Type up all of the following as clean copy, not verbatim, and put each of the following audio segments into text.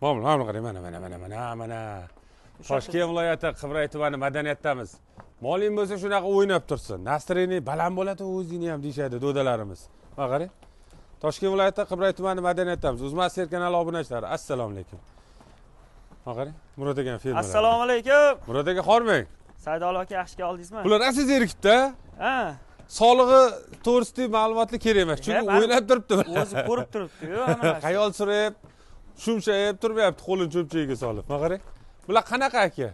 Mana qarang, mana mana mana mana mana. Toshkent viloyati Qibray tumani madaniyatdamiz. Moling bo'lsa shunaqa o'ynab tursin. Nasrini baland bo'ladi, o'zingni ham deyshadi dodalarimiz. Mana qarang. Toshkent viloyati Qibray tumani madaniyatdamiz. Uzmaster kanali obunachilari, assalomu alaykum. Mana qarang, Murod aka fermer. Assalomu alaykum. Murod aka hormang. Saidoli aka, yaxshi keldingizmi? Bular rosa zerikibdi. Ha. Solig'i to'g'risida ma'lumotli kerak emas, chunki o'ynab turibdi. O'zi ko'rib turibdi-yu, hamma narsa. Xayol surib, shumshayib turmayapti, qo'lini cho'pchagiga solib. Mana qarang. Bular qanaqa aka?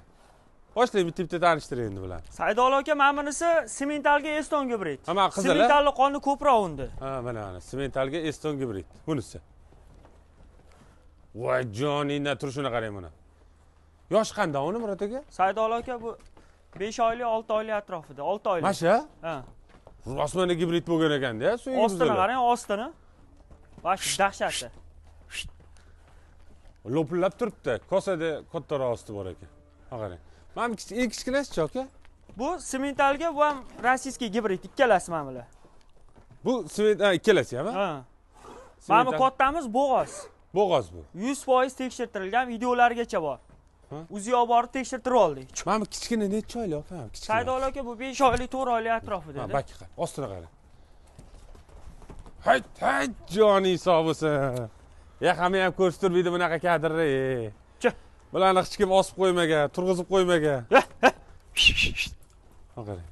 Boshlang, bitta-bitta tanishtiring endi bularni. Saidoli aka, mana bunisi sementalga Eston gibrid. Ha, mana qizil. Sementalli qoni ko'proq unda. Ha, mana mana sementalga Eston gibrid. Bunisi. Voy joningdan turishini qarang buni. Yosh qanday uni Murod aka? Saidoli aka, bu 5 oylik, 6 oylik atrofida, 6 oylik. Mana shu? Ha. Rostmana gibrid bo'lgan ekanda, suyagi. Ostini qarang, ostini. Vash dahshati. Lopillab turibdi. Kosada kattaroq osti bor ekan. Ha qarang. Mana bu eng kichkinasi-chi aka? Bu sementalga, bu ham rossiyskiy gibrid, ikkalasi mana bular. Bu sement, ikkalasi ham, ha? Mana bu kattamiz bo'g'oz. Bo'g'oz bu. 100% tekshirtirilgan, videolargacha bor. Uzi olib borib tekshirtirib oldik. Mana bu kichkina necha oylik aka? Kichkina. Saidoli aka, bu 5 oylik, 4 oylik atrofida. Ha, baki qara, ostini qara. Hayt, hayt, joning sog' bo'lsin. Ya hamma ham ko'rsatib turmaydi bunaqa kadrni. Bularni hech kim osib qo'ymagan, turg'izib qo'ymagan. Qarang.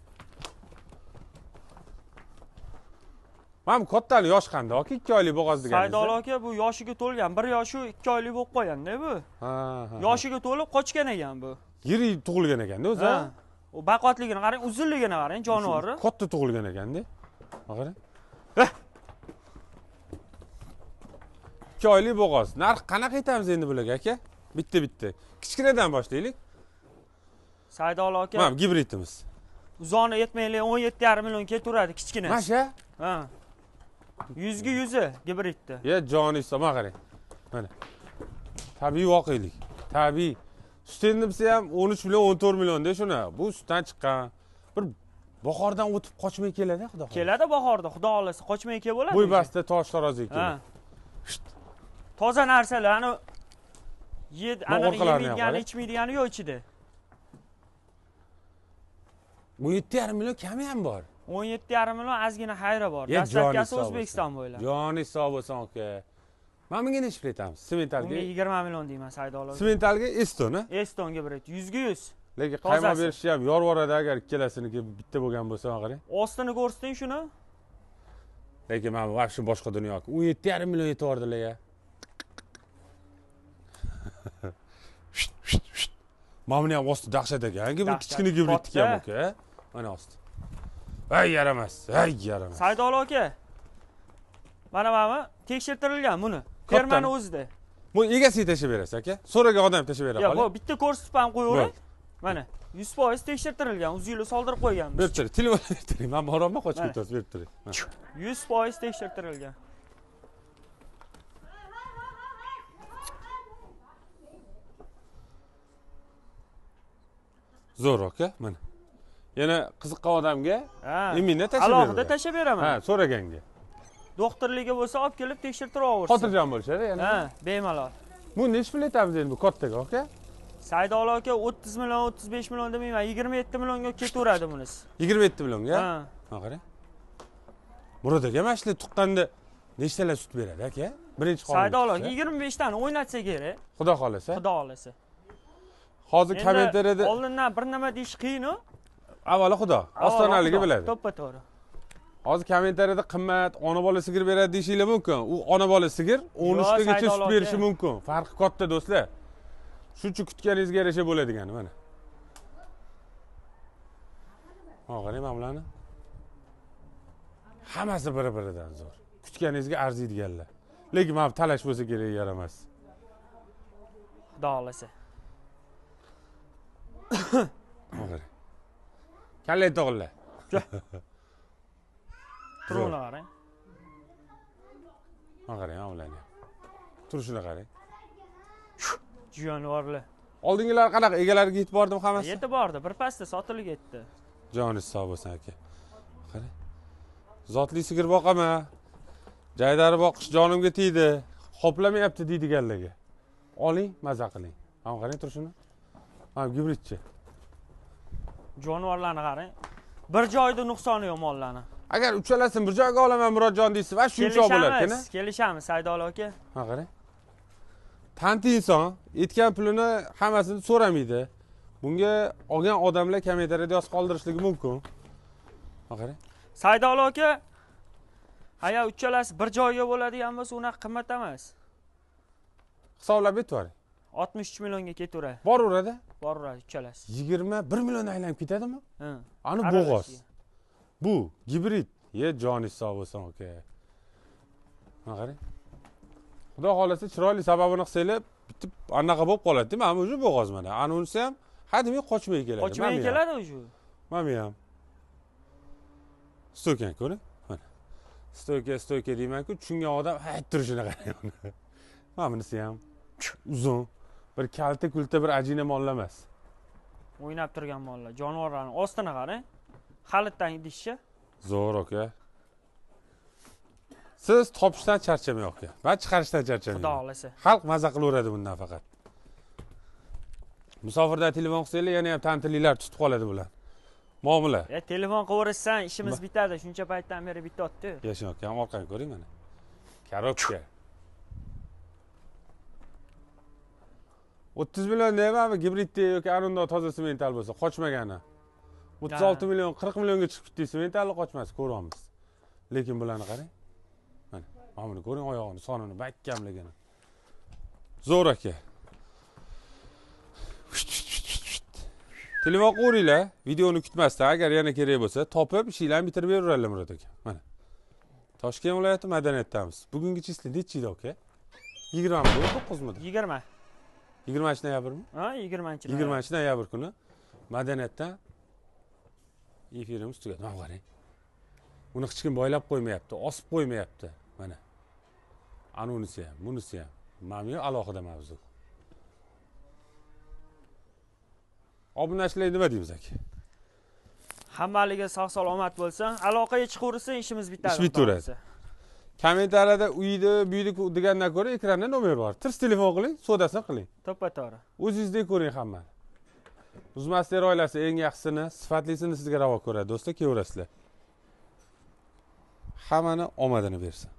Mana bu kattali yosh qanday aka? 2 oylik bo'g'oz deganingiz. Saidoli aka, bu yoshiga to'lgan, 1 yoshu 2 oylik bo'lib qolgan-da bu. Ha, ha. Yoshiga to'lib qochgan ekan bu. Yirik tug'ilgan ekanda o'zi. Ha. U baquvvatligini qarang, uzunligini qarang, jonivorni. Katta tug'ilgan ekanda. Qarang. 2 oylik bo'g'oz. Narx qanaqa aytamiz endi bularga aka? Bitta-bitta. Kichkinadan boshlaylik. Saidoli aka. Mana gibridimiz. Uzoni yetmaylik, 17,5 million ketaveradi kichkinasi. Mana shu? Ha. 100 ga 100 gibridni. Ya joningiz sog', mana qarang. Mana. Tabiiy voqelik. Tabiiy. Sut endi desa ham 13 million, 14 million-da shuni. Bu sutdan chiqqan. Bir bahordan o'tib qochmay keladi, xudo xohlasa. Keladi bahorda, xudo xohlasa, qochmay kelib bo'ladi. Bo'y basta tosh taroziga keladi. Toza narsalar, ani yemaydigani, ichmaydigani yo'q ichida. 17,5 million kami ham bor. 17,5 million ozgina xayri bor. Dastlabkisi O'zbekiston bo'ylab. Joningiz sog' bo'lsin aka. Mana bunga necha pul aytamiz? Sementalga 20 million deyman Saidoli aka. Sementalga Eston, ha? Estonga beradi 100 ga 100. Lekin qaymoq berishi ham yorvoradi agar ikkalasiniki bitta bo'lgan bo'lsa, mana qarang. Ostini ko'rsating shuni. Lekin mana bu vobshe boshqa dunyo. 17,5 million yetordilar ya. Mana buni ham osti dahshat ekan. Bu kichkina gibridniki ham aka. Mana osti. Ay yaramas, ay yaramas. Saidoli aka. Mana bu tekshirtirilgan buni. Fermani o'zida. Bu egasiga tashlab berasiz aka. So'ragan odam tashlab beradi. Yo'q, bu bitta ko'rsatib ham qo'yavering. Mana 100% tekshirtirilgan, uziyli soldirib qo'yganmiz. Berib turing, telefon berib turing. Men boraman, qochib ketasiz, berib turing. 100% tekshirtirilgan. Zo'r aka, mana. Yana qiziqqan odamga imminda tashlab beraman. Alohida tashlab beraman. Ha, so'raganga. Doktorligi bo'lsa olib kelib tekshirtirib olsin. Xotirjam bo'lishadi yana. Ha, bemalol. Bu necha pul aytamiz endi bu kattaga aka? Saidoli aka 30 million, 35 million demayman, 27 millionga ketaveradi bunisi. 27 millionga? Ha. Ha, qarang. Murod aka, mana shular tuqqanda nechtalar sut beradi aka? Birinchi qorin. Saidoli aka 25 tani o'ynatsa kerak. Xudo xolasa. Xudo xolasa. Hozir kommentariyada oldindan bir nima deyish qiyin-u. Avvalo Xudo, ostonaligi biladi. To'ppa-to'g'ri. Hozir kommentariyada qimmat, ona bola sigir beradi deyishinglar mumkin. U ona bola sigir 13 tagacha sut berishi mumkin. Farqi katta do'stlar. Shuncha kutganingizga yarasha bo'ladigani mana. Ha, qarang mana bularni. Hammasi bir-biridan zo'r. Kutganingizga arziydiganlar. Lekin mana bu talash bo'lsa kerak, yaramas. Xudo xolasa. Qarang. Kalla to'g'rilar. Turishini qarang. Qarang, mana bularni. Turishini qarang. Jonivorlar. Oldingilar qanaqa? Egalariga yetib bordimi hammasi? Yetib bordi. Bir pasda sotilib ketdi. Joningiz sog' bo'lsin aka. Qarang. Zotli sigir boqaman. Jaydari boqish jonimga tegdi. Qoplamayapti deydiganlarga. Oling, maza qiling. Mana qarang turishini. Mana gibridchi. Jonivorlarni qarang. Bir joyda nuqsoni yo'q mollarni. Agar uchalasini bir joyga olaman Murodjon deysiz, va shuncha bo'lar ekan. Kelishamiz, Saidoli aka. Ha qarang. Tanti inson aytgan pulini hammasini so'ramaydi. Bunga olgan odamlar kommentariyada yozib qoldirishligi mumkin. Ha qarang. Saidoli aka, agar uchalasi bir joyga bo'ladigan bo'lsa, unaqa qimmat emas. Hisoblab aytib. 63 millionga ketaveradi. Boraveradi? Boraveradi uchalasi. 21 million aylanib ketadimi? Ha. Ani bo'g'oz. Bu gibrid. Ye joni sog' bo'lsin aka. Mana qarang. Xudo xolasa chiroyli sababini qilsanglar, bitib anaqa bo'lib qoladi-da. Mana bu bo'g'oz mana. Ana unisi ham hademay qochmay keladi. Qochmay keladi o'sha. Mana bu ham. Stoykan ko'ring. Mana. Stoyka, stoyka deyman-ku, tushungan odam aytib turishini qarang uni. Mana bunisi ham uzun. Bir kalta kulta bir ajina mollar emas. O'ynab turgan mollar, jonivorlarning ostini qarang. Xalitdan idishchi. Zo'r aka. Siz topishdan charchamay aka. Va chiqarishdan charchamay. Xudo xolasa. Xalq maza qilaveradi bundan faqat. Musofirda telefon qilsanglar, yana ham tantililar tutib qoladi bular. Muomala. Ya telefon qilaversan, ishimiz bitadi. Shuncha paytdan beri bityapti. Yashin aka, ham orqani ko'ring mana. Korobka. 30 million deyapmi, gibridda yoki anunda toza semental bo'lsa, qochmagani. 36 million, 40 millionga chiqib ketdi, sementalni qochmas, ko'ramiz. Lekin bularni qarang. Mana, mana buni ko'ring, oyog'ini, sonini, bakkamligini. Zo'r aka. Telefon qo'ringlar, videoni kutmasdan, agar yana kerak bo'lsa, topib ishinglarni bitirib beraveradilar Murod aka. Mana. Toshkent viloyati madaniyatdamiz. Bugungi chisli nechi edi aka? 20 mi, 9 midi? 20. 20 noyabrmi? Ha, 20. 20 noyabr kuni madaniyatdan efirimiz tugadi. Mana qarang. Uni hech kim boylab qo'ymayapti, osib qo'ymayapti. Mana. Ana unisi ham, bunisi ham. Mana bu alohida mavzu. Obunachilar nima deymiz aka? Hammaliga sog' salomat bo'lsin. Aloqaga chiqaversin, ishimiz bitadi. Ish bitaveradi. Kommentariyada uydi, buydi degandan ko'ra ekranda nomer bor. Tirs telefon qiling, savdosini qiling. To'ppa-to'g'ri. O'zingizdek ko'ring hammani. Uzmaster oilasi eng yaxshisini, sifatlisini sizga ravo ko'radi, do'stlar, kelaverasizlar. Hammani omadini bersin.